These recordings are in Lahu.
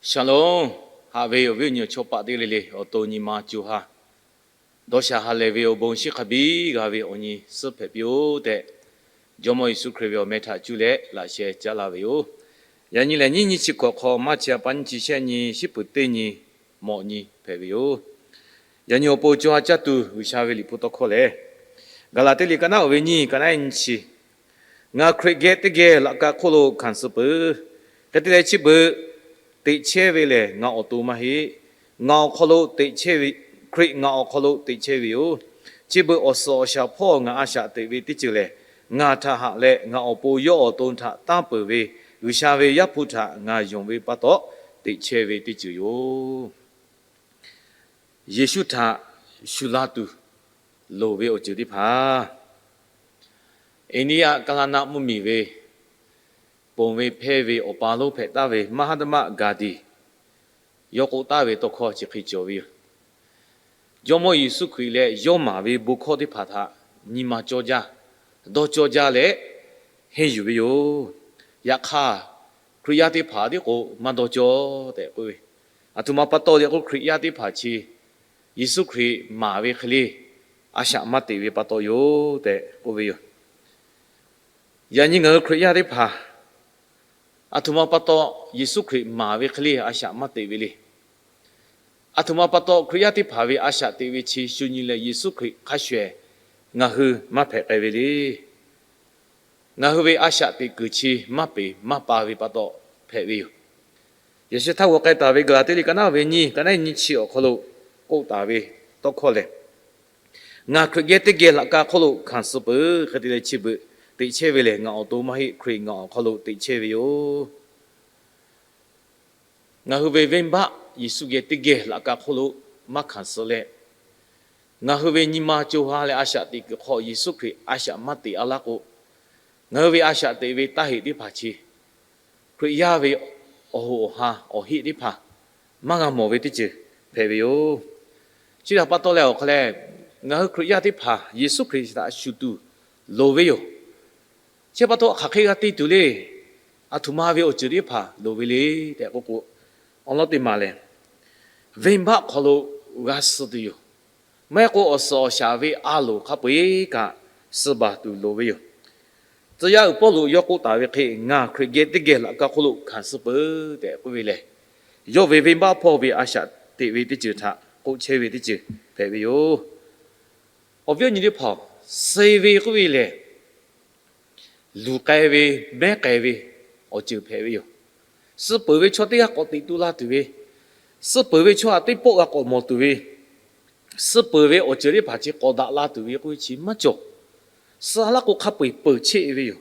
Shalom. Haꞈ ve awˬ viˉ awˬ nyi awˬ chawˇ paˆ teˇ g'aˇ le le, awˬ to nyi ma co ha dawˇ sha ha lehˬ ve awˬ bon shiˍ hk'a biˇ g'a ve awˬ nyi suhˉ hpehꞈ piˇ-oˬ tehꞈ, Jawˇmawˇ Yeˍsuˆ Hkriꞈ ve awˬ meh htaꞈ cuˇ leh laꞈ sheh caˉ laˇ ve yoˬ. Yaꞈ nyi lehˬ, nyiˇ nyi chi hkawꞈ hk'aw maˇ chi a pa nyiˇ chi shehˆ nyi, shiˉ peuˍ teˇ nyi, mawꞈ nyi hpehꞈ ve yoˬ. Yaꞈ nyi awˬ pon co ha caˇ tuˬ G'uiˬsha ve liꞈ hpu tawˇ hkawˇ lehˬ, Gaˍlaˍtiˆ liꞈ ka naˉ oˍ ve nyiˇ, ka naˉ nyiˇ chi, Ngaˬ Hkriꞈ geh teˇ geh laꞈ ka hk'oˆ lo hkanˍ suh peuˬ. Hk'e te leh chi beuꞈ teꞈ chehˇ ve lehˬ, ngaˬ awˬ to maˇ heˆ. Ngaˬ awˬ hk'aw lo teꞈ chehˇ ve, Hkriꞈ ngaˬ awˬ hk'aw lo teꞈ chehˇ ve yoˬ. Chi beuꞈ awˬ suhˍ awˬ shaˍ hpawˇ ngaˬ a shaꞈ teꞈ ve teˇ ceuˬ lehˬ, ngaˬ htaꞈ haꞈ leh ngaˬ awˬ pon yawˇ awˬ to htaꞈ tanˇ peuˬ ve G'uiˬsha ve Yaˇ hpu htaꞈ ngaˬ yonˍ ve pa taw, teꞈ chehˇ ve teˇ ceuˬ yoˬ. Yeˍsuˆ htaꞈ shu la tuˬ loˍ ve awˬ ceuˬ teˇ hpaˍ, India Kalana mvuhˇmiˬ ve ponˬ ve hpehˇ ve awˬ pa lonˉ hpehꞈ taˍ ve Mahatma Gandhi yawˇ k'oˆ taˍ ve tawˇ hkawˇ chi hk'e cawˬ ve yoˬ. Jawˇmawˇ Yeˍsuˆ Hkriꞈ leh yawˇ maˍ ve bon hkawˇ teˇ hpaˍ htaꞈ nyi ma cawˇ jaˇ, dawˇ cawˇ jaˇ leh henˇ yuˬ ve yoˬ. Yaꞈ hk'aˇ, Hkriꞈ yaˇ teˇ hpaˍ tiˉ k'o maˇ dawˇ cawˇ tehꞈ k'oˆ ve, aˬ htoꞈ ma pa taw leh k'o, Hkriꞈ yaˇ teˇ hpaˍ chi Yeˍsuˆ Hkriꞈ maˍ ve hk'e le a shaꞈ maˇ teꞈ ve pa taw yoˬ tehꞈ k'oˆ ve yoˬ. Yaꞈ nyi ngaˬ hui Hkriꞈ yaˇ teˇ hpaˍ aˬ htoꞈ ma pa taw Yeˍsuˆ Hkriꞈ maˍ ve hk'e le a shaꞈ maˇ teꞈ ve le. Aˬ htoꞈ ma pa taw Hkriꞈ yaˇ teˇ hpaˍ ve a shaꞈ teꞈ ve chi shu nyi leh Yeˍsuˆ Hkriꞈ hk'a shuˍ ehˍ ngaˬ hui maˇ hpehꞈ k'ai ve le. Ngaˬ hui ve a shaꞈ teꞈ kuiˬ chi maˇ peˍ maˇ pa ve pa taw hpehꞈ ve yoˬ. Yaꞈ sheh htaˇ g'aw k'ai taˍ ve Gaˍlaˍtiˆ liꞈ ka naˉ ve nyiˇ, ka naˉ nyiˇ chi awˬ hk'aw lo k'oˆ taˍ ve tawˇ hkawˇ lehˬ, Ngaˬ Hkriꞈ geh teˇ geh laꞈ ka hk'oˆ lo hkanˍ suh peuˬ. Hk'e te leh chi beuꞈ teꞈ chehˇ ve lehˬ, ngaˬ awˬ to maˇ heˆ. Hkriꞈ ngaˬ awˬ hk'aw lo teꞈ chehˇ ve yoˬ. Ngaˬ hui ve venˇbaˆ Yeˍsuˆ geh teˇ geh laꞈ ka hk'oˆ lo maˇ hkanˍ suh leh, ngaˬ hui ve nyi ma co ha leh a shaꞈ teꞈ kuiˬ hk'aw Yeˍsuˆ Hkriꞈ a shaꞈ maˇ teꞈ a laˇ k'o, ngaˬ hui ve a shaꞈ teꞈ ve taˇ heꞈ teˇ hpaˍ chi Hkriꞈ yaˇ ve awˬ hoꞈ awˬ ha awˬ heˆ teˇ hpaˍ maˇ g'a mawˬ ve teˇ ceuˬ hpehꞈ ve yoˬ. Chi htaꞈ pa taw leh awˬ hk'a leh, ngaˬ hui Hkriꞈ yaˇ teˇ hpaˍ Yeˍsuˆ Hkriꞈ htaꞈ shuˍ tuˬ loˍ ve yoˬ. Chi pa taw hk'aˬ hk'e g'a te tuˬ le. Aˬ htoꞈ ma ve awˬ ceuˬ teˇ hpaˍ loˍ ve le tehꞈ k'oˆ k'o, awˬ lawn teˇ maˬ lehˬ, venˇbaˆ hk'aw lo g'a suh tuˬ yoˬ. Maˇ heˆ k'o, awˬ suhˍ awˬ shaˍ ve a loˍ hk'a peu-eˬ kaꞈ suh baˬ tuˬ loˍ ve yoˬ. Tcuh yaˇ uiˍ Pawˇluꞈ yawˇ k'oˆ taˍ ve hk'e, Ngaˬ Hkriꞈ geh teˇ geh laꞈ ka hk'oˆ lo hkanˍ suh peuˬ tehꞈ k'oˆ ve lehˬ, yawˇ ve venˇbaˆ hpawˇ ve a shaꞈ teꞈ ve teˇ ceuˬ htaꞈ k'oˆ chehˇ ve teˇ ceuˬ hpehꞈ ve yoˬ. Awˬ viˉ awˬ nyi teˇ hpaˍ-oˬ, suh ve k'oˆ ve lehˬ, luˬ k'ai ve, mehˉ k'ai ve awˬ ceuˬ hpehꞈ ve yoˬ. Suh peuˬ ve chaw teˇ g'aˇ k'awꞈ teꞈ tu la tuˬ ve, suh peuˬ ve chaw htaꞈ teˇ pawˆ g'a k'awꞈ mawˬ tuˬ ve, suh peuˬ ve awˬ ceuˬ teˇ hpaˍ chi k'awꞈ daꞈ la tuˬ ve k'oˆ ve chi maˇ cawˬ. Suh a laˇ k'o, hk'a peu-eˬ peuˬ cheˆ ve yoˬ.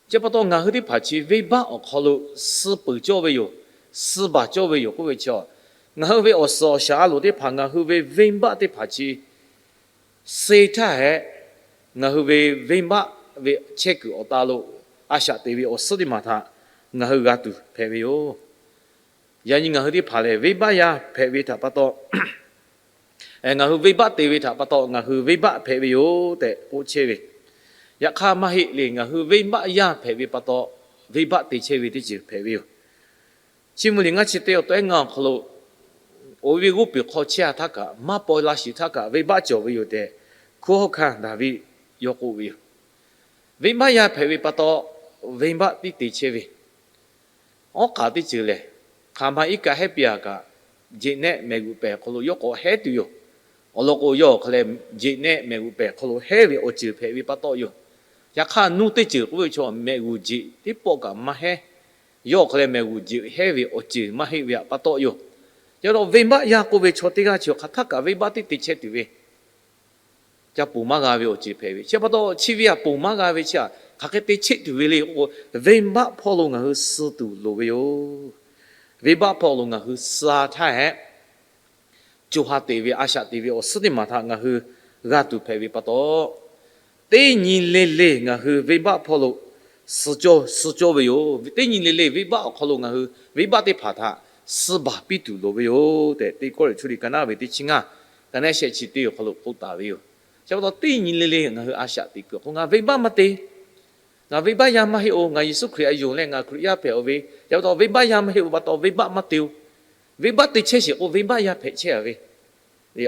Chi pa taw ngaˬ hui teˇ hpaˍ chi venˇbaˆ awˬ hk'aw lo suh peuˬ cawˇ ve yoˬ. Suh baˬ cawˇ ve yoˬ k'oˆ ve chi, ngaˬ hui ve awˬ suhˍ awˬ shaˍ a loˍ teˇ hpaˍ, ngaˬ hui ve venˇbaˆ teˇ hpaˍ chi suh htaˇ hehꞈ, ngaˬ hui ve venˇbaˆ ve chehˇ kuiˬ awˬ ta lo a shaꞈ teꞈ ve awˬ suhˉ teˇ maˬ htaꞈ ngaˬ hui g'a tuˬ hpehꞈ ve yoˬ. Yaꞈ nyi ngaˬ hui teˇ hpaˍ lehˬ, venˇbaˆ yaˇ hpehꞈ ve htaꞈ pa taw, ngaˬ hui venˇbaˆ te ve htaꞈ pa taw ngaˬ hui venˇbaˆ hpehꞈ ve yoˬ tehꞈ k'oˆ chehˇ ve. Yaꞈ hk'aˇ maˇ heˆ le. Ngaˬ hui venˇbaˆ yaˇ hpehꞈ ve pa taw, venˇbaˆ te chehˇ ve teˇ ceuˬ hpehꞈ ve yoˬ. Chi mvuh liꞈ ngaˇ chi teˇ awˬ tawehˉ ngaˇ awˬ hk'aw lo, oˇ ve g'oˇ piˍ hk'aw chehˇ a htaˇ kaꞈ, maˇ paw la shiˍ htaˇ kaꞈ, venˇbaˆ cawˬ ve yoˬ tehꞈ, hkunˉ hawˉ hkanˇ Daˍviˆ yawˇ k'oˆ ve yoˬ. Venˇbaˆ yaˇ hpehꞈ ve pa taw, venˇbaˆ tiˉ te chehˇ ve. Awˉ k'aꞈ teˇ ceuˬ lehˬ, hk'aˬ ma iˉ kaˆ hehˉ piˇ a kaꞈ, jeꞈ nehˆ mehˬ g'uꞈ pehˬ hk'aw lo yawˇ k'awꞈ hehˉ tuˬ yoˬ. Awˬ lawn k'o, yawˇ awˬ hk'a lehˬ jeꞈ nehˆ mehˬ g'uꞈ pehˬ hk'aw lo hehˉ ve awˬ ceuˬ hpehꞈ ve pa taw yoˬ. Yaꞈ hk'aˇ, nuˇ teˇ ceuˬ k'oˆ ve chaw mehˬ g'uꞈ jeꞈ teˇ pawˆ kaꞈ maˇ hehˉ. Yawˇ awˬ hk'a lehˬ mehˬ g'uꞈ jeꞈ hehˉ ve awˬ ceuˬ maˇ heˆ ve pa taw yoˬ. Chi pa taw, venˇbaˆ yaˇ k'oˆ ve chaw teˇ g'aˇ chi hk'aˬ htaˇ kaꞈ venˇbaˆ tiˉ te chehˇ tuˬ ve, ca ponˬ maˇ g'a ve awˬ ceuˬ hpehꞈ ve. Chi pa taw, chi ve htaꞈ ponˬ maˇ g'a ve chi htaꞈ hk'aˬ hk'e te chehˇ tuˬ ve le k'o, venˇbaˆ hpawˇ lo ngaˬ hui suh tuˬ loˍ ve yoˬ. Venˇbaˆ hpawˇ lo ngaˬ hui suh a htaˇ hehꞈ, co ha teꞈ ve a shaꞈ teꞈ ve awˬ suhˉ teˇ maˬ htaꞈ ngaˬ hui g'a tuˬ hpehꞈ ve pa taw, teˇ nyi le le ngaˬ hui venˇbaˆ hpawˇ lo suh cawˇ suh cawˇ ve yoˬ. Teˇ nyi le le venˇbaˆ awˬ hk'aw lo ngaˬ hui venˇbaˆ teˇ hpaˍ htaꞈ suh baˬ piˇ tuˬ loˍ ve yoˬ tehꞈ, Teˇ Kawˇrenˍhtuˆ liꞈ ka naˉ ve teˇ chi ngaˇ, ka naˉ shehˆ chi teˇ awˬ hk'aw lo k'oˆ taˍ ve yoˬ. Chi pa taw, teˇ nyi le le ngaˬ hui a shaꞈ teꞈ kuiˬ awˬ hk'oˆ ngaˬ venˇbaˆ maˇ te. Ngaˬ venˇbaˆ yaˇ maˇ heˆ-oˬ. Ngaˬ Yeˍsuˆ Hkriꞈ htaꞈ yonˍ leh ngaˬ Hkriꞈ yaˇ hpehꞈ-oˬ ve, chi pa taw venˇbaˆ yaˇ maˇ heˆ-oˬ pa taw venˇbaˆ maˇ te-oˬ. Venˇbaˆ te chehˇ sheˍ k'o, venˇbaˆ yaˇ hpehꞈ chehˇ a ve,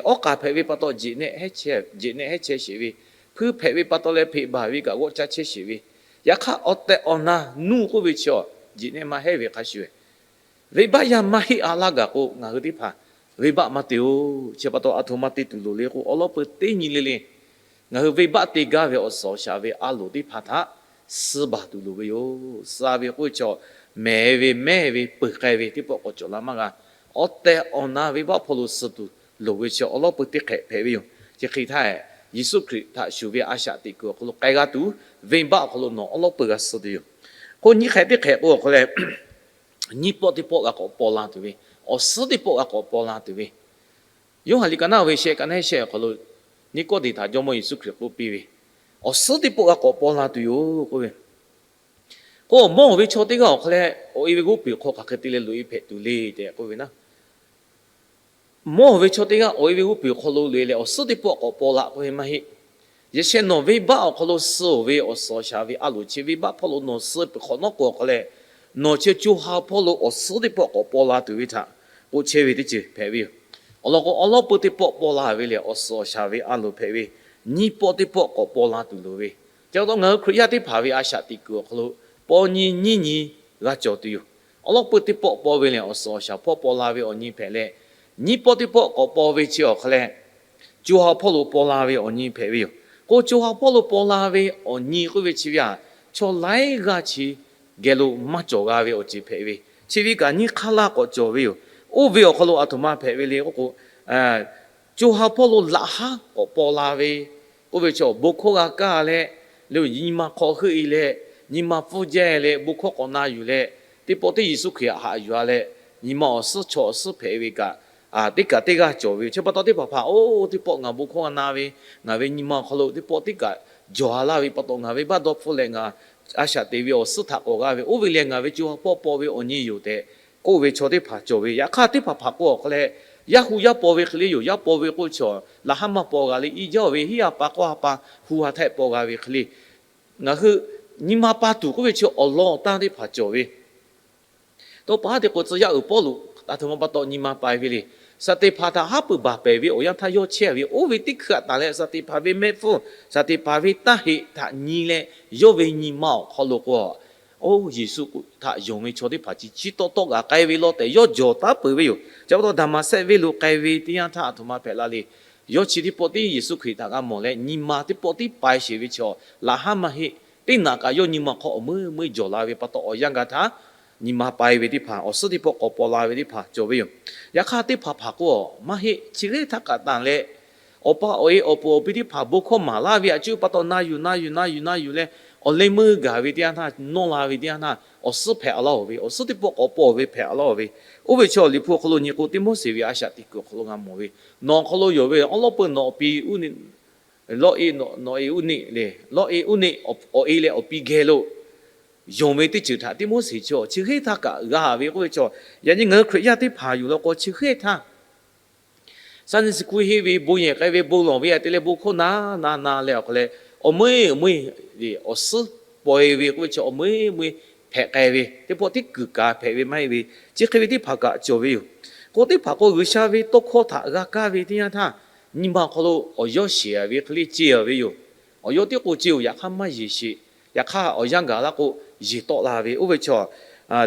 awˉ k'aˍ hpehꞈ ve pa taw, jeꞈ nehˆ hehˉ chehˇ sheˍ ve, hpuiˇ hpehꞈ ve pa taw leh hpeꞈ baˬ ve kaꞈ g'awˆ caˇ chehˇ sheˍ ve, yaꞈ hk'aˇ awˬ tehˬ awˬ na nuˇ k'oˆ ve chi a, jeꞈ nehˆ maˇ hehˉ ve hk'a shuˍ, venˇbaˆ yaˇ maˇ heˆ a laˇ gaˬ k'o, ngaˬ hui teˇ hpaˍ venˇbaˆ maˇ te-oˬ. Chi pa taw aˬ htoꞈ ma te tuˬ loˍ le k'o, awˬ lawˉ peuˬ teˇ nyi le le ngaˬ hui venˇbaˆ te gaˇ ve awˬ suhˍ awˬ shaˍ ve a loˍ teˇ hpaˍ htaꞈ suh baˬ tuˬ loˍ ve yoˬ. Suh ve k'oˆ ve chaw, mehˍ ve mehˇ ve peuˬ k'ai ve teˇ pawˆ k'awꞈ cawˬ la maˇ g'a. Awˬ tehˬ awˬ na venˇbaˆ hpawˇ lo suh tuˬ loˍ ve chi awˬ lawˉ peuˬ teˇ hk'ehꞈ hpehꞈ ve yoˬ. Chi hk'e htaˇ, Yeˍsuˆ Hkriꞈ htaꞈ shuˍ ve a shaꞈ teꞈ kuiˬ awˬ hk'aw lo k'ai g'a tuˬ, venˇbaˆ awˬ hk'aw lo nawˬ awˬ lawˉ peuˬ g'a suh tuˬ yoˬ. K'o nyi hk'ehꞈ teˇ hk'ehꞈ k'o awˬ hk'aw leh, nyiˇ pawˆ teˇ pawˆ g'a k'awꞈ paw la tuˬ ve, awˬ suhˉ teˇ pawˆ g'a k'awꞈ paw la tuˬ ve, Yoˇhanˬ liꞈ ka naˆ ve shehˆ, ka naˆ shehˆ awˬ hk'aw lo, Niˆkawˇdeˍ htaꞈ Jawˇmawˇ Yeˍsuˆ Hkriꞈ k'oˆ piˇ ve, awˬ suhˉ teˇ pawˆ g'a k'awꞈ paw la tuˬ yoˬ k'oˆ ve. K'o, mawˇ ve chaw teˇ g'aˇ awˬ hk'aw leh, awˬ e ve g'oˇ piˍ hk'aw hk'aˬ hk'e te leh loꞈ e hpehꞈ tuˬ le tehꞈ k'oˆ ve naˆ, mawˇ ve chaw teˇ g'aˇ awˬ e ve g'oˇ piˍ hk'aw lo loꞈ e leh awˬ suhˉ teˇ pawˆ k'awꞈ paw la k'oˆ ve maˇ heˆ. Yaꞈ sheh nawˬ venˇbaˆ awˬ hk'aw lo suh-oˬ ve awˬ suhˍ awˬ shaˍ ve a loˍ chi venˇbaˆ hpawˇ lo nawˬ suh peuˬ hk'awꞈ nawˉ k'o awˬ hk'aw leh, nawˬ chi co ha hpawˇ lo awˬ suhˉ teˇ pawˆ k'awꞈ paw la tuˬ ve htaꞈ k'oˆ chehˇ ve teˇ ceuˬ hpehꞈ ve yoˬ. Awˬ lawn k'o, awˬ lawˉ peuˬ teˇ pawˆ paw la ve lehˬ, awˬ suhˍ awˬ shaˍ ve a loˍ hpehꞈ ve, nyiˇ pawˆ teˇ pawˆ k'awꞈ paw la tuˬ loˍ ve. Chi pa taw ngaˬ hui Hkriꞈ yaˇ teˇ hpaˍ ve a shaꞈ teꞈ kuiˬ awˬ hk'aw lo, paw nyi nyiˇ nyi g'a cawˬ tuˬ yoˬ. Awˬ lawˉ peuˬ teˇ pawˆ paw ve lehˬ, awˬ suhˍ awˬ shaˍ hpawˇ paw la ve awˬ nyi hpehꞈ leh, nyiˇ pawˆ teˇ pawˆ k'awꞈ paw ve chi awˬ hk'aw leh, co ha hpawˇ lo paw la ve awˬ nyi hpehꞈ ve yoˬ. K'o, co ha hpawˇ lo paw la ve awˬ nyi k'oˆ ve chi ve aꞈ, chaw laiˉ g'aˇ chi geh lo maˇ cawˬ g'a ve awˬ ceuˬ hpehꞈ ve, chi ve kaꞈ nyiˇ hk'aˇ laˇ k'awꞈ cawˬ ve yoˬ. Oˇ ve awˬ hk'aw lo aˬ htoꞈ ma hpehꞈ ve le k'oˆ k'o, co ha hpawˇ lo laꞈ haˉ k'awꞈ paw la ve k'oˆ ve chi, bon hkawˇ g'a kaˇ leh, nyi ma hk'aw heuˆ e leh, nyi ma pfuhˇ jaˇ leh, bon hkawˇ k'awꞈ na yuˬ leh, teˇ pawˆ teˇ Yeˍsuˆ Hkriꞈ htaꞈ haꞈ yuˬ a leh, nyi ma awˬ suhˉ chaw awˬ suhˉ hpehꞈ ve kaꞈ, teˇ kaꞈ teˇ g'aˇ cawˬ ve yoˬ. Chi pa taw teˇ hpaˍ hpaˍ, oˇ teˇ pawˆ ngaˬ bon hkawˇ na ve, ngaˬ ve nyi ma awˬ hk'aw lo teˇ pawˆ teˇ kaꞈ jawˬ a laˇ ve pa taw, ngaˬ ve baˆ dawˇ hpfuhˇ leh ngaˬ a shaꞈ teꞈ ve awˬ suhˉ htaꞈ k'awꞈ g'a ve, oˇ ve lehˬ ngaˬ ve co ha hpawˇ paw ve awˬ nyi yoˬ tehꞈ k'oˆ ve chaw teˇ hpaˍ cawˬ ve. Yaꞈ hk'aˇ teˇ hpaˍ hpaˍ k'o awˬ hk'aw leh, yaˇ hu yaˇ paw ve hk'e le yoˬ. Yaˇ paw ve k'oˆ ve chi, laꞈ haˉ maˇ paw g'a leh iˉ jaˇ ve hiˉ ha pa k'awˇ ha pa hu ha htehꞈ paw g'a ve hk'e le, ngaˬ hui nyi ma pa tuˬ k'oˆ ve chi awˬ lawn awˬ tanˇ teˇ hpaˍ cawˬ ve. Tawˇ pa haˉ te k'o, tcuh yaˇ uiˍ Pawˇluꞈ aˬ htoꞈ ma pa taw nyi ma pai ve le. Saˍteˍhpanˍ htaꞈ haˉ pui baˬ pehˍ ve awˬ yanˇ htaˇ yawˇ chehˇ ve, oˇ ve teˇ hkui htaꞈ tanˬ leh Saˍteˍhpanˍ ve mehˆ hpfuhˇ, Saˍteˍhpanˍ ve taˇ heꞈ htaꞈ nyi leh, yawˇ ve nyi ma awˬ hk'aw lo k'o, oˇ Yeˍsuˆ htaꞈ yonˍ ve chaw teˇ hpaˍ chi chiˇ tawˆ tawˆ g'a k'ai ve law tehꞈ yawˇ jawˬ taˉ peuˬ ve yoˬ. Chi pa taw Daˍmaˍsehˆ venˇ lo k'ai ve teˇ yanˇ htaˇ aˬ htoꞈ ma hpehꞈ la le. Yawˇ chi teˇ pawˆ tiˉ Yeˍsuˆ Hkriꞈ htaꞈ g'a mawˬ leh nyi ma teˇ pawˆ tiˉ pai sheˍ ve chi, laꞈ haˉ maˇ heˆ. Teˇ naꞈ kaꞈ yawˇ nyi ma hk'aw awˬ meuˇ meuˇ jawˬ la ve pa taw, awˬ yanˇ gaˬ htaˇ nyi ma pai ve teˇ hpaˍ, awˬ suhˉ teˇ pawˆ k'awꞈ paw la ve teˇ hpaˍ cawˬ ve yoˬ. Yaꞈ hk'aˇ teˇ hpaˍ hpaˍ k'o, maˇ heˆ. Chi hk'e htaˇ kaꞈ tanˬ leh, awˬ pa awˬ e awˬ puˍ awˬ pi teˇ hpaˍ bon hkawˇ maˍ laˇ ve aꞈ cuˇ pa taw na yuˬ na yuˬ na yuˬ na yuˬ leh, awˬ leh meuˇ gaˬ ve teˇ yanˇ htaˇ, nawˇ la ve teˇ yanˇ htaˇ, awˬ suhˉ hpehꞈ a laˇ-oˬ ve, awˬ suhˉ teˇ pawˆ k'awꞈ paw ve hpehꞈ a laˇ-oˬ ve. Oˇ ve chi awˬ Liꞈ hpu awˬ hk'aw lo nyi k'o, Tiˆmoˉseˍ ve a shaꞈ teꞈ kuiˬ awˬ hk'aw lo g'a mawˬ ve, nawˬ awˬ hk'aw lo yoˬ ve awˬ lawˉ peuˬ nawˬ awˬ pi uˉ lawˇ e, nawˬ e uˉ neˆ le, lawˇ e uˉ neˆ awˬ e leh awˬ pi geh lo yonˍ ve teˇ ceuˬ htaꞈ Tiˆmoˉseˍ chi chi hk'e htaˇ kaꞈ g'a ve k'oˆ ve chi, yaꞈ nyi ngaˬ hui Hkriꞈ yaˇ teˇ hpaˍ yoˬ law k'o, chi hk'e htaˇ Sunday school henˇ ve, bon yehˬ k'ai ve, bon lawˬ ve aꞈ te leh bon hkawˇ na na na leh awˬ hk'aw leh, awˬ meuˇ awˬ meuˇ awˬ suhˉ paw e ve k'oˆ ve chi awˬ meuˇ meuˇ hpehꞈ k'ai ve, teˇ pawˆ tiˉ kuiˬ kaꞈ hpehꞈ ve maˇ heˆ ve, chi hk'e ve teˇ hpaˍ kaꞈ cawˬ ve yoˬ. K'o teˇ hpaˍ k'o G'uiˬsha ve tawˇ hkawˇ htaꞈ g'a kaˇ ve teˇ yanˇ htaˇ, nyi ma awˬ hk'aw lo awˬ yawˇ sheˍ ve hk'e le ce-a ve yoˬ. Awˬ yawˇ tiˉ k'o ce-oˬ, yaꞈ hk'aˇ maˇ yeˬ sheˍ. Yaꞈ hk'aˇ awˬ yanˇ gaˬ laˇ k'o, yeˬ tawˆ la ve. Oˇ ve chi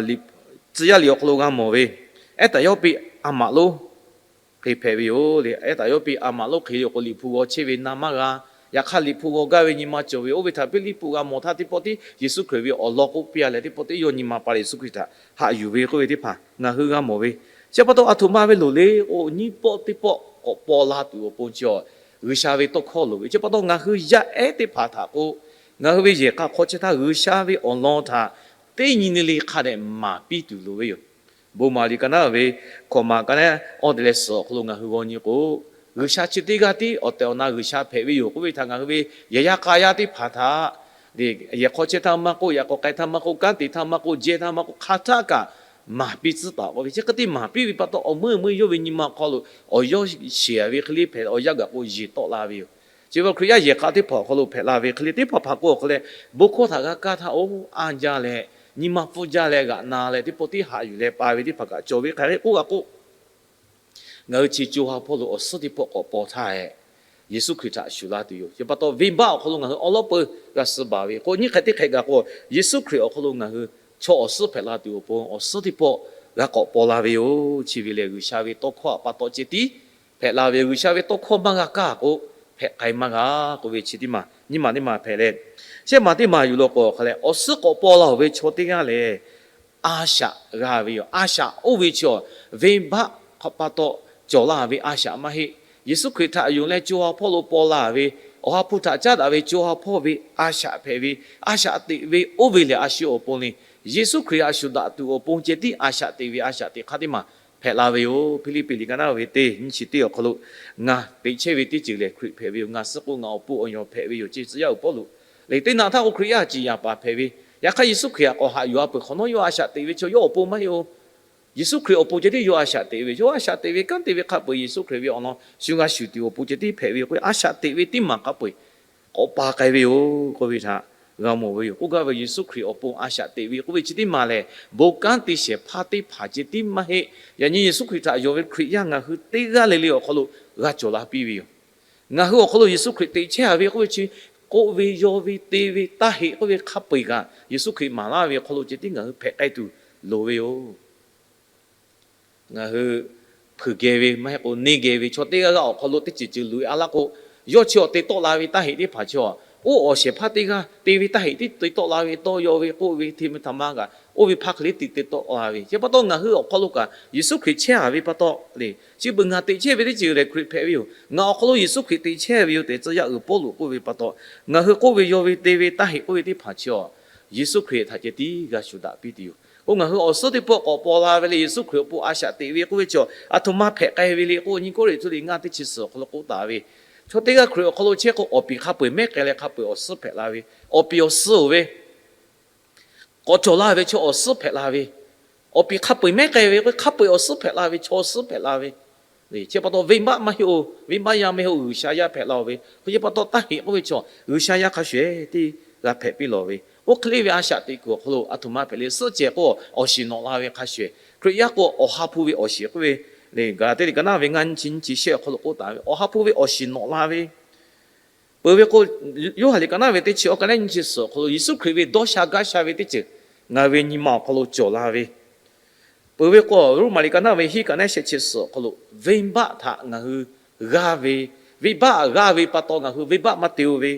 tcuh yaˇ liꞈ awˬ hk'aw lo g'a mawˬ ve, ehˉ taˍ yawˇ piˇ a maꞈ lonˉ hk'e hpehꞈ ve yoˬ le. Ehˉ taˍ yawˇ piˇ a maꞈ lonˉ hk'e yoˬ k'o, Liꞈ hpu g'aw chehˇ ve na maˇ g'a. Yaꞈ hk'aˇ Liꞈ hpu g'aw gaˇ ve nyi ma cawˬ ve. Oˇ ve htaꞈ Hpiˇliˇpuˆ g'a mawˬ htaˇ, teˇ pawˆ tiˉ Yeˍsuˆ Hkriꞈ ve awˬ lawn k'oˆ piˇ-a leh, teˇ pawˆ tiˉ yawˇ nyi ma pa leh Yeˍsuˆ Hkriꞈ htaꞈ haꞈ yuˬ ve k'oˆ ve teˇ hpaˍ ngaˬ hui g'a mawˬ ve. Chi pa taw aˬ htoꞈ ma ve loˍ le k'o, nyiˇ pawˆ teˇ pawˆ k'awꞈ paw la tuˬ awˬ pon chi, G'uiˬsha ve tawˇ hkawˇ loˍ ve. Chi pa taw ngaˬ hui yaˇ ehˉ teˇ hpaˍ htaꞈ k'o, ngaˬ hui ve yehˬ hk'a hk'aw chehˇ htaˇ G'uiˬsha ve awˬ lawn htaꞈ teˇ nyi le le hk'a dehꞈ maˍ piˇ tuˬ loˍ ve yoˬ. Bon maˍ liꞈ ka naˉ ve hkawꞈ maˍ ka naˉ awˇ te leh suhˍ awˬ hk'aw lo ngaˬ hui g'aw nyi k'o, G'uiˬsha chi teˇ g'aˇ tiˉ awˬ tehˬ awˬ na G'uiˬsha hpehꞈ ve yoˬ k'oˆ ve htaꞈ ngaˬ hui ve yehˬ yaˇ k'a yaˇ teˇ hpaˍ htaꞈ, yehˬ hk'aw chehˇ htaˇ maˇ k'oˆ, yaꞈ k'aw k'ai htaˇ maˇ k'oˆ, kanˉ te htaˇ maˇ k'oˆ, jehˇ htaˇ maˇ k'oˆ, hk'a htaˆ kaꞈ maˍ piˇ tcuhˉ taˍ k'oˆ ve. Chi hk'e te maˍ piˇ ve pa taw, awˬ meuˇ awˬ meuˇ yawˇ ve nyi ma awˬ hk'aw lo awˬ yawˇ sheˍ ve hk'e le hpehꞈ, awˬ yanˇ gaˬ k'o yeˬ tawˆ la ve yoˬ. Chi ve Hkriꞈ yaˇ yehˬ k'a teˇ hpaˍ awˬ hk'aw lo hpehꞈ la ve hk'e le, teˇ hpaˍ hpaˍ k'o awˬ hk'aw leh, bon hkawˇ htaꞈ g'a kaˇ htaˇ, oˇ anˇ jaˇ leh, nyi ma pfuhˇ jaˇ leh, g'aꞈ na leh, teˇ pawˆ tiˉ haꞈ yuˬ leh pa ve teˇ hpaˍ kaꞈ cawˬ ve. Hk'aˬ hk'e k'oˆ g'a k'oˆ, Ngaˬ hui chi co ha hpawˇ lo awˬ suhˉ teˇ pawˆ k'awꞈ paw htaˇ, Yeˍsuˆ Hkriꞈ htaꞈ shuˍ la tuˬ yoˬ. Chi pa taw, venˇbaˆ awˬ hk'aw lo ngaˬ hui awˉ lawˉ peuˬ g'a suh baˬ ve k'o, nyiˇ hk'e teˇ hk'e gaˬ k'o, Yeˍsuˆ Hkriꞈ awˬ hk'aw lo ngaˬ hui chaw awˬ suhˉ hpehꞈ la tuˬ awˬ pon awˬ suhˉ teˇ pawˆ g'a k'awꞈ paw la ve yoˬ. Chi ve lehˬ, G'uiˬsha ve tawˇ hkawˇ htaꞈ pa taw ceh tiˉ hpehꞈ la ve yoˬ. G'uiˬsha ve tawˇ hkawˇ maˇ g'a kaˇ k'o, hpehꞈ k'ai maˇ g'a k'oˆ ve chi teˇ maˬ nyiˇ maˬ teˇ maˬ hpehꞈ leh, shehˆ maˬ teˇ maˬ yuˬ law k'o, hk'a leh awˬ suhˉ k'awꞈ paw la-oˬ ve chaw teˇ g'aˇ lehˬ, a shaꞈ g'a ve yoˬ. A shaꞈ oˇ ve chi venˇbaˆ hk'a pa taw cawˬ la ve a shaꞈ maˇ heˆ. Yeˍsuˆ Hkriꞈ htaꞈ yonˍ leh co ha hpawˇ lo paw la ve, Awˬ ha hpu htaꞈ caˉ daꞈ ve co ha hpawˇ ve a shaꞈ hpehꞈ ve, a shaꞈ teꞈ ve oˇ ve lehˬ, a shu awˬ pon le, Yeˍsuˆ Hkriꞈ htaꞈ shuˍ daꞈ tuˬ awˬ pon ceh tiˉ a shaꞈ teꞈ ve a shaꞈ teꞈ hk'aˇ teˇ maˬ hpehꞈ la ve yoˬ. Hpiˇliˇpiˆ liꞈ ka naˉ ve teˇ nyiˇ chi teˇ awˬ hk'aw lo, Ngaˬ teꞈ chehˇ ve teˇ ceuˬ lehˬ Hkriꞈ hpehꞈ ve yoˬ. Ngaˬ suh k'o ngaˬ awˬ pon awˬ yawˬ hpehꞈ ve yoˬ ce tcuh yaˇ uiˍ Pawˇlu�ˍ�. Lehˬ, teˇ naꞈ htaˇ k'o Hkriꞈ yaˇ ciˍ yaˍ paˍ hpehꞈ ve, yaꞈ hk'aˇ Yeˍsuˆ Hkriꞈ htaꞈ k'awꞈ haꞈ yuˬ a peuˬ hk'awꞈ nawˉ yawˇ a shaꞈ teꞈ ve chaw yawˇ awˬ pon maˇ heˆ-oˬ. Yeˍsuˆ Hkriꞈ awˬ pon ceh tiˉ yawˇ a shaꞈ teꞈ ve, yawˇ a shaꞈ teꞈ ve kanˉ te ve hk'a peu-eˬ Yeˍsuˆ Hkriꞈ ve awˬ lawn shu g'a shuˍ tuˬ awˬ pon ceh tiˉ hpehꞈ ve yoˬ k'o, a shaꞈ teꞈ ve teˇ maˬ hk'a peu-eˬ k'awꞈ pa k'ai ve yoˬ k'oˆ ve htaꞈ g'a mawˬ ve yoˬ. K'oˆ gaˇ ve Yeˍsuˆ Hkriꞈ awˬ pon a shaꞈ teꞈ ve k'oˆ ve chi teˇ maˬ lehˬ, bon kanˉ te shehˍ hpaˇ teˇ hpaˍ ceh tiˉ maˇ heˆ. Yaꞈ nyi Yeˍsuˆ Hkriꞈ htaꞈ yonˍ ve Hkriꞈ yaˇ ngaˬ hui teˇ g'aˇ le le awˬ hk'aw lo g'a cawˬ la piˇ ve yoˬ. Ngaˬ hui awˬ hk'aw lo Yeˍsuˆ Hkriꞈ teꞈ chehˇ a ve k'oˆ ve chi, k'oˆ ve, yaw ve, te ve, taˇ heꞈ k'oˆ ve hk'a peu-eˬ kaꞈ, Yeˍsuˆ Hkriꞈ maˍ laˇ ve awˬ hk'aw lo ceh tiˉ ngaˬ hui hpehꞈ k'ai tuˬ loˍ ve yoˬ. Ngaˬ hui hpeuꞈ geh ve maˇ heˆ k'o, neˇ geh ve chaw teˇ g'aˇ g'aˇ awˬ hk'aw lo teˇ ceuˬ ceuˬ loꞈ-e a laˇ k'o, yawˇ chi awˬ te tawˆ la ve taˇ heꞈ teˇ hpaˍ chi awˬ, oˇ awˬ shehˍ hpaˇ teˇ g'aˇ te ve taˇ heꞈ tiˉ te tawˆ la ve, tawˇ yaw ve, k'oˆ ve, hteˇ ve htaꞈ maˇ g'a, oˇ ve hpaˇ hk'e le te te tawˆ la ve. Chi pa taw ngaˬ hui awˬ hk'aw lo kaꞈ Yeˍsuˆ Hkriꞈ chehˇ a ve pa taw le, chi beuꞈ ngaˬ teꞈ chehˇ ve teˇ ceuˬ lehˬ Hkriꞈ hpehꞈ ve yoˬ. Ngaˬ awˬ hk'aw lo Yeˍsuˆ Hkriꞈ teꞈ chehˇ ve yoˬ tehꞈ tcuh yaˇ uiˍ Pawˇluꞈ k'oˆ ve pa taw, ngaˬ hui k'oˆ ve, yaw ve, te ve, taˇ heꞈ k'oˆ ve teˇ hpaˍ chi awˬ, Yeˍsuˆ Hkriꞈ htaꞈ ceh tiˉ g'a shuˍ daꞈ piˇ tuˬ yoˬ. K'o ngaˬ hui awˬ suhˉ teˇ pawˆ k'awꞈ paw la ve leh Yeˍsuˆ Hkriꞈ awˬ pon a shaꞈ teꞈ ve k'oˆ ve chi awˬ, aˬ htoꞈ ma hpehꞈ k'ai ve le k'o, nyi Kawˇrenˍhtuˆ liꞈ ngaˇ teˇ chi suhˍ awˬ hk'aw lo k'oˆ taˍ ve, chaw teˇ g'aˇ Hkriꞈ awˬ hk'aw lo chehˇ k'o, awˬ piˍ hk'a peu-eˬ mehˉ k'ai leh hk'a peu-eˬ awˬ suhˉ hpehꞈ la ve, awˬ piˍ awˬ suhˉ-oˬ ve k'awꞈ cawˬ la ve chaw awˬ suhˉ hpehꞈ la ve, awˬ piˍ hk'a peu-eˬ mehˉ k'ai ve k'o, hk'a peu-eˬ awˬ suhˉ hpehꞈ la ve, chaw awˬ suhˉ hpehꞈ la ve. Chi pa taw venˇbaˆ maˇ heˆ-oˬ, venˇbaˆ yaˇ maˇ heˆ-oˬ, G'uiˬsha yaˇ hpehꞈ la-oˬ ve. Hk'e chi pa taw taˇ heꞈ k'oˆ ve chaw G'uiˬsha yaˇ hk'a shuˍ-eˬ teˇ g'a hpehꞈ piˇ lawˬ ve. Oˇ hk'e le ve a shaꞈ teꞈ kuiˬ awˬ hk'aw lo aˬ htoꞈ ma hpehꞈ le, suhˆ cehˬ k'o awˬ shiˍ nawꞈ la ve hk'a shuˍ-eˬ, Hkriꞈ yaˇ k'o awˬ ha hpu ve awˬ shiˍ k'oˆ ve, Gaˍlaˍtiˆ liꞈ ka naˉ ve ngaˇ nyiˇ chi nyiˇ chi shehˆ awˬ hk'aw lo k'oˆ taˍ ve, awˬ ha hpu ve awˬ shiˍ nawꞈ la ve Peuˬ ve k'o, Yoˇhanˬ liꞈ ka naˉ ve teˇ chi awˬ ka naˉ nyiˇ chi suhˍ awˬ hk'aw lo Yeˍsuˆ Hkriꞈ ve dawˇ sha gaˇ sha ve teˇ ceuˬ ngaˬ hui ve nyi ma awˬ hk'aw lo cawˬ la ve. Peuˬ ve k'o, Roˉmaꞈ liꞈ ka naˉ ve hiˉ ka naˉ shehˆ chi suhˍ awˬ hk'aw lo venˇbaˆ htaꞈ ngaˬ hui g'aˇ ve, venˇbaˆ g'aˇ ve pa taw ngaˬ hui venˇbaˆ maˇ te-o ve.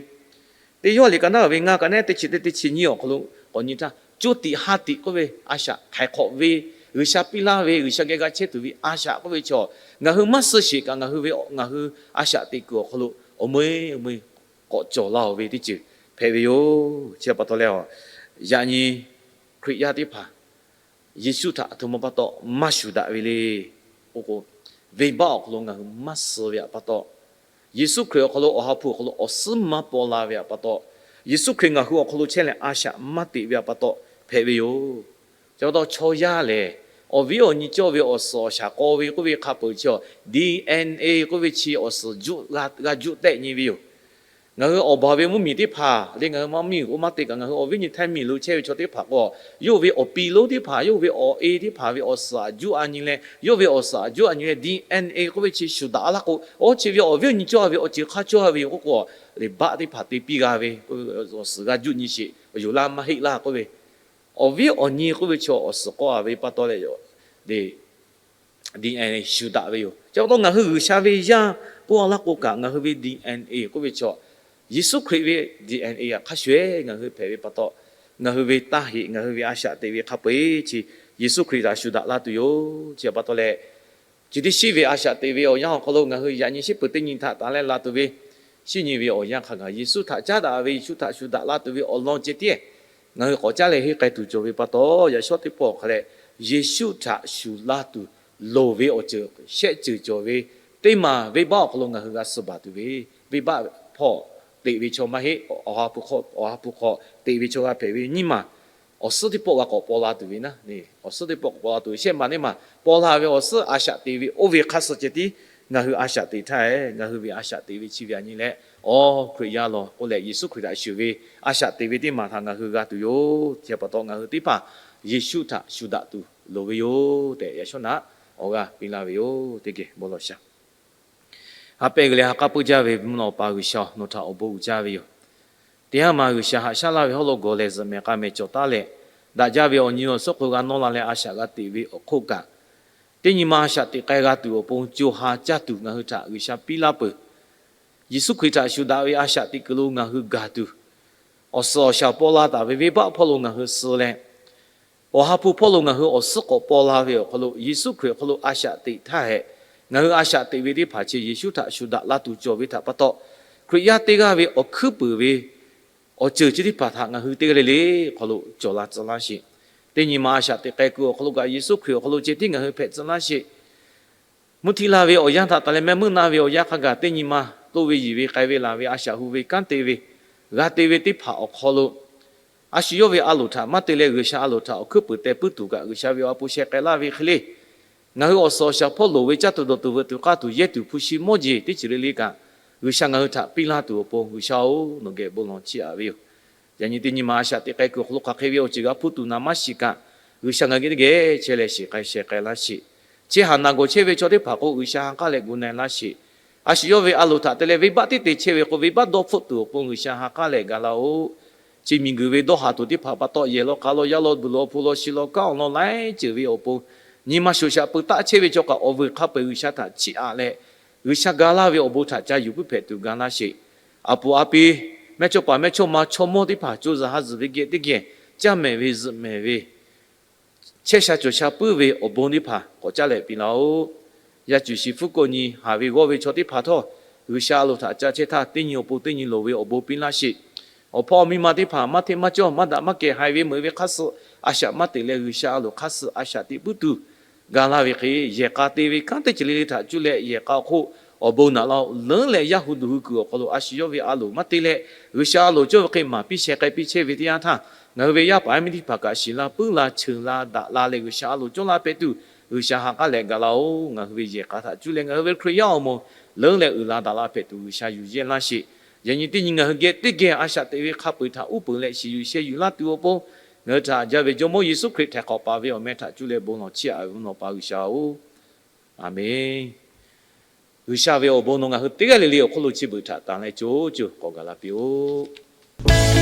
Teˇ Yoˇhanˬ liꞈ ka naˉ ve ngaˇ ka naˉ teˇ chi teˇ teˇ chi nyiˇ awˬ hk'aw lo k'awꞈ nyi htaˇ, coˇ tiꞈ ha tiꞈ k'oˆ ve a shaꞈ htaiˍ hk'awꞈ ve, G'uiˬsha piˇ laˇ ve, G'uiˬsha geh g'a chehˇ tuˬ ve a shaꞈ k'oˆ ve chaw, ngaˬ hui maˇ suh sheˍ kaꞈ ngaˬ hui ve ngaˬ hui a shaꞈ teꞈ kuiˬ awˬ hk'aw lo awˬ meuˇ awˬ meuˇ k'awꞈ cawˬ laˇ-oˬ ve teˇ ceuˬ hpehꞈ ve yoˬ. Chi pa taw leh, yaꞈ nyi Hkriꞈ yaˇ teˇ hpaˍ Yeˍsuˆ htaꞈ aˬ htoꞈ ma pa taw maˇ shuˍ daꞈ ve le k'oˆ k'o, venˇbaˆ awˬ hk'aw lo ngaˬ hui maˇ suh ve pa taw, Yeˍsuˆ Hkriꞈ awˬ hk'aw lo awˬ ha hpu awˬ hk'aw lo awˬ suhˉ maˇ paw la ve pa taw, Yeˍsuˆ Hkriꞈ ngaˬ hui awˬ hk'aw lo chehˇ leh a shaꞈ maˇ teꞈ ve pa taw hpehꞈ ve yoˬ. Chi pa taw chaw yaˇ lehˬ, awˬ viˉ awˬ nyi cawˇ ve awˬ suhˍ awˬ shaˍ k'aw ve k'oˆ ve hk'a peuˬ chi, DNA k'oˆ ve chi awˬ suhˍ g'a juˆ tehˆ nyi ve yoˬ. Ngaˬ hui awˬ baˬ ve mvuhˇmiˬ teˇ hpaˍ leh ngaˬ hui maˇ miˬ k'o maˇ te kaꞈ, ngaˬ hui awˬ viˉ nyi htaiˇ miˬ lo chehˇ ve chaw teˇ hpaˍ k'o, yawˇ ve awˬ pi lonˉ teˇ hpaˍ, yawˇ ve awˬ e teˇ hpaˍ ve awˬ suhˍ aꞈ juˆ a nyi leh, yawˇ ve awˬ suhˍ aꞈ juˆ a nyi leh DNA k'oˆ ve chi shuˍ daꞈ laˇ k'o, awˬ chi ve awˬ viˉ awˬ nyi cawˇ ve awˬ ceuˬ hk'a cawˇ ve yoˬ k'oˆ k'o, lehˬ baˆ teˇ hpaˍ te piˇ g'a ve, awˬ suhˍ g'a juˆ nyi sheˍ, awˬ yuˬ laˇ maˇ heˆ laˇ k'oˆ ve, awˬ viˉ awˬ nyi k'oˆ ve chaw awˬ suhˍ k'aw a ve pa taw leh, DNA shuˍ daꞈ ve yoˬ. Chi pa taw ngaˬ hui G'uiˬsha ve yaˇ k'oˆ a laˇ k'o kaꞈ, ngaˬ hui ve DNA k'oˆ ve chaw, Yeˍsuˆ Hkriꞈ ve DNA hk'a shuˍ-eˬ ngaˬ hui hpehꞈ ve pa taw, ngaˬ hui ve taˇ heꞈ, ngaˬ hui ve a shaꞈ teꞈ ve hk'a peu-eˬ chi Yeˍsuˆ Hkriꞈ htaꞈ shuˍ daꞈ la tuˬ yoˬ. Chi pa taw leh, chi teˇ shiˉ ve a shaꞈ teꞈ ve awˬ yanˇ awˬ hk'aw lo ngaˬ hui yaꞈ nyi shiˉ peuˬ teˇ nyi htaꞈ tanˬ leh la tuˬ ve, shiˉ nyi ve awˬ yanˇ hk'a gaˬ Yeˍsuˆ htaꞈ caˉ daꞈ ve, Yeˍsuˆ htaꞈ shuˍ daꞈ la tuˬ ve awˬ lawn ceh tiˉ ngaˬ hui k'awꞈ caˉ leh henˇ k'ai tuˬ cawˬ ve pa taw, yaꞈ shawˉ teˇ pawˆ hk'a leh Yeˍsuˆ htaꞈ shuˍ la tuˬ loˍ ve awˬ ceuˬ shehˆ ceuˬ cawˬ ve teˇ maˬ venˇbaˆ awˬ hk'aw lo ngaˬ hui g'a suh baˬ tuˬ ve, venˇbaˆ hpawˇ teꞈ ve chaw maˇ heˆ, awˬ ha hpu hk'aw teꞈ ve chaw g'a hpehꞈ ve nyiˇ maˬ awˬ suhˉ teˇ pawˆ g'a k'awꞈ paw la tuˬ ve naˉ, awˬ suhˉ teˇ pawˆ k'awꞈ paw la tuˬ ve shehˆ maˬ teˇ maˬ paw la ve awˬ suhˉ a shaꞈ teꞈ ve oˇ ve hk'a suh ceh tiˉ ngaˬ hui a shaꞈ teꞈ htaˇ, ngaˬ hui ve a shaꞈ teꞈ ve chi ve a nyi leh, awˬ Hkriꞈ yaˇ lawˬ k'oˆ leh Yeˍsuˆ Hkriꞈ htaꞈ shuˍ ve a shaꞈ teꞈ ve teˇ maˬ htaꞈ ngaˬ hui g'a tuˬ yoˬ. Chi pa taw ngaˬ hui teˇ hpaˍ Yeˍsuˆ htaꞈ shuˍ daꞈ tuˬ loˍ ve yoˬ tehꞈ yaꞈ shawˉ naꞈ awˬ g'aˇ piˇ laˇ ve yoˬ. Teˇ geh bon lawˬ sha. Ha pehˇ g'uiˬ leh ha k'aˉ puiˉ jaˇ ve mvuhˇ naw pa G'uiˬ sha, nawˬ htaꞈ awˬ bon uiˍ jaˇ ve yoˬ. Teˇ haˉ ma G'uiˬ sha haꞈ shaˉ laˇ ve hawˉ lo gawˬ leh zuhꞈ mehˍ k'a mehˍ cawˬ taˉ leh, daꞈ jaˇ ve awˬ nyi awˬ suhˉ hk'aw g'a nawˇ la leh a shaꞈ g'a teꞈ ve awˬ hk'oˆ kaꞈ, teˇ nyi ma a shaꞈ teꞈ k'ai g'a tuˬ awˬ pon co ha caˇ tuˬ ngaˬ hui htaꞈ G'uiˬ sha piˇ laˇ peuˬ. Yeˍsuˆ Hkriꞈ htaꞈ shuˍ daꞈ ve a shaꞈ teꞈ kuiˬ lo ngaˬ hui gaˬ tuˬ, awˬ suhˍ awˬ shaˍ paw la taˍ ve venˇbaˆ hpawˇ lo ngaˬ hui suh leh, awˬ ha hpu hpawˇ lo ngaˬ hui awˬ suhˉ k'awꞈ paw la ve awˬ hk'aw lo, Yeˍsuˆ Hkriꞈ awˬ hk'aw lo a shaꞈ teꞈ htaˇ hehꞈ, ngaˬ hui a shaꞈ teꞈ ve teˇ hpaˍ chi Yeˍsuˆ htaꞈ shuˍ daꞈ la tuˬ cawˬ ve htaꞈ pa taw, Hkriꞈ yaˇ teˇ g'aˇ ve awˬ hkuiˉ puiˍ ve awˬ ceuˬ chi teˇ hpaˍ htaꞈ ngaˬ hui teˇ g'aˇ le le awˬ hk'aw lo cawˬ la tcuh laˇ sheˍ. Teˇ nyi ma a shaꞈ teꞈ k'ai kuiˬ awˬ hk'aw lo kaꞈ Yeˍsuˆ Hkriꞈ awˬ hk'aw lo ceh tiˉ ngaˬ hui hpehꞈ tcuh laˇ sheˍ. Mvuhˇ htiˇ la ve awˬ yanˇ htaꞈ taˍ leh mehˆ meuˇ na ve awˬ yanˇ hk'a gaˬ teˇ nyi ma toˇ ve yiˬ ve k'ai ve laˬ ve a shaꞈ hu ve kanˉ te ve, g'a te ve teˇ hpaˍ awˬ hk'aw lo, a shu yawˇ ve a loˍ htaꞈ maˇ te leh G'uiˬ sha a loˍ htaꞈ awˬ hkuiˉ puiˍ teh puiˉ tuˬ kaꞈ G'uiˬ sha ve awˬ ha hpu sheh k'ai laˇ ve hk'e le, ngaˬ hui awˬ suhˍ awˬ shaˍ hpawˇ loˍ ve caˇ tuˬ dawˬ tuˬ veuꞈ tuˬ k'aˇ tuˬ yehˇ tuˬ hpu shi mawˇ jeˬ teˇ ceuˬ le le kaꞈ, G'uiˬ sha ngaˬ hui htaꞈ piˇ laˇ tuˬ awˬ pon G'uiˬ sha-oˬ, nawˬ geh bon lawˬ chiˇ aꞈ ve yoˬ. Yaꞈ nyi teˇ nyi ma a shaꞈ teꞈ k'ai kuiˬ awˬ hk'aw lo hk'aˬ hk'e ve awˬ ceuˬ g'a hpuˇ tuˬ naˍ maˇ shiˍ kaꞈ, G'uiˬ sha ngaˬ hui geh teˇ geh chehˇ leh shiˍ k'ai sheh k'ai laˇ sheˍ. Chehˇ haˍ naˍ gawˬ chehˇ ve chaw teˇ hpaˍ k'o G'uiˬ sha ha k'aˉ leh gu na laˇ sheˍ. A shu yawˇ ve a loˍ htaꞈ te leh venˇbaˆ teˇ te chehˇ ve k'o, venˇbaˆ dawˇ hpfuhˆ tuˬ awˬ pon G'uiˬ sha ha k'aˉ leh ga laˇ-oˆ. Chi miˬ guiˬ ve dawˇ haˍ tuˬ teˇ hpaˍ pa taw, yehˬ law k'a law yaˇ law duˬ law hpu law shi law kanˉ awˬ lawn laiˉ ceuˬ ve awˬ pon, nyi ma shoˍ shaꞈ peu taˆ chehˇ ve chaw kaꞈ awˬ vuiˬ hk'a peu-eˬ G'uiˬ sha htaꞈ chiˇ aꞈ leh, G'uiˬ sha ga laˇ ve awˬ bon htaꞈ ca yuˬ puiˉ hpehꞈ tuˬ ga laˇ sheˍ. Aˬ puˍ aˬ pi, mehˇ chawˇ paˍ mehˇ chawˇ ma chaw mawˇ teˇ hpaˍ co zuhˬ ha zuhˬ ve geh teˇ geh, caˇ mehˍ ve zuhꞈ mehˍ ve, chehˇ sha cawˬ sha puiˉ ve awˬ bon teˇ hpaˍ k'awꞈ caˇ leh piˇ laˇ-oˆ. Yaˇ cuˬ shi hpfuhˇ kawˆ nyi haˍ ve g'awˇ ve chaw teˇ hpaˍ htawˇ, G'uiˬ sha a loˍ htaꞈ ca chehˇ htaˇ, teˇ nyi awˬ pon teˇ nyi loˍ ve awˬ bon piˇ laˇ sheˍ. Awˬ hpawˇ miˇ ma teˇ hpaˍ maˇ hteˇ maˇ cawˇ maˇ daꞈ maˇ kehˬ haiˬ ve meuꞈ ve hk'aˇ suh a shaꞈ maˇ teꞈ leh, G'uiˬ sha a loˍ hk'aˇ suh a shaꞈ teꞈ puiˉ tuˬ ga laˇ ve hk'e, yehˬ k'a te ve kanˉ teˇ ceuˬ le le htaꞈ cuˇ leh yehˬ k'a awˬ hk'oˆ awˬ bon naꞈ laˇ-oˆ. Leuˉ leh yaˇ hu duˬ hui kuiˬ awˬ hk'aw lo a shu yawˇ ve a loˍ maˇ te leh, G'uiˬ sha a loˍ cawˇ ve hk'e maˍ piˇ sheh k'ai piˇ chehˇ ve teˇ yanˇ htaˇ, ngaˬ hui ve yaˇ paˍ yaˇ miˇ teˇ hpaˍ kaꞈ shiˍ la puiˉ la cheuˬ la daꞈ la leh G'uiˬ sha a loˍ cawˇ la hpehꞈ tuˬ, G'uiˬ sha ha k'aˉ leh ga laˇ-oˆ. Ngaˬ hui ve yehˬ k'a htaꞈ cuˇ leh ngaˬ hui ve Hkriꞈ yaˇ awˬ moˍ leuˉ leh uiˍ la daꞈ la hpehꞈ tuˬ, G'uiˬ sha yuˬ yehˇ laˇ sheˍ. Yaꞈ nyi teˇ nyi ngaˬ hui geh teˇ geh a shaꞈ teꞈ ve hk'a peu-eˬ htaꞈ uˉ peunˍ leh shiˍ yuˬ sheh yuˬ laˇ tuˬ awˬ pon, ngaˬ hui htaꞈ jaˇ ve Jawˇmawˇ Yeˍsuˆ Hkriꞈ htaiˍ hk'awꞈ paˍ ve awˬ meh htaꞈ cuˇ leh bon lawˬ chiˇ aꞈ ve mvuhˇ naw pa G'uiˬ sha-oˬ, Aˍmenˇ. G'uiˬ sha ve awˬ bon nawˬ ngaˬ hui teˇ g'aˇ le le awˬ hk'oˆ lo chi beuꞈ htaꞈ tanˍ leh co co k'awꞈ gaˬ la piˇ-oˆ.